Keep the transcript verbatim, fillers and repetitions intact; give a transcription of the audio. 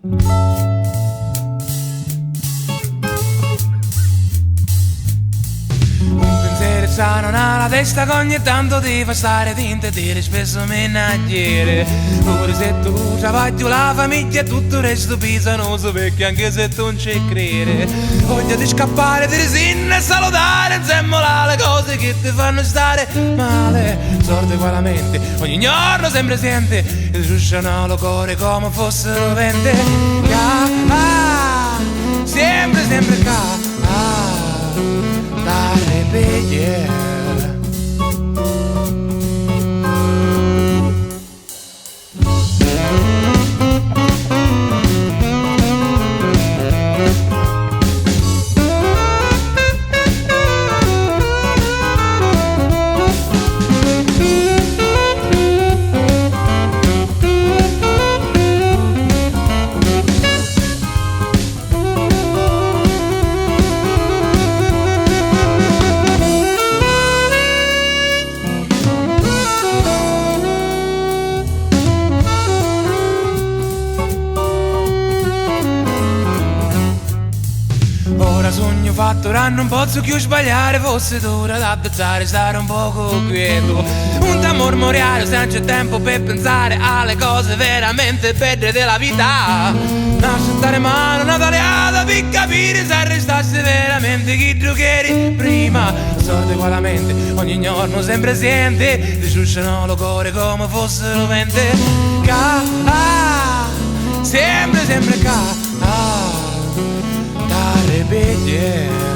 Un pensiero stranu nna la testa che ogni tanto ti fa stare tinta e dire spesso mi nna chiede. Pure se tu travagghi, la famigghia e tutto il resto pisano su vecchio anche se tu non ci credi. Voglio di scappare, di risinna e salutare insieme alle cose che ti fanno stare male. Sorte qua la mente, ogni giorno sempre sente, e sciusciano lo core come fosse un vente. Ca, ah, sempre, sempre ca, ah, dare belle. Ora sugnu fattu, ora non pozzu più sbagliare, fosse d'ora d'abbazzare, stare un poco quieto. Non t'ammormoriare se non c'è tempo per pensare alle cose veramente belle della vita. Una stare mano, una taliata per capire se arrestasse veramente chi tu eri prima. Sorte qua la mente, ogni giorno sempre sente, ti sciusciano lo core come fosse lo vente. Ca, ah, sempre, sempre ca, ah, dare belle.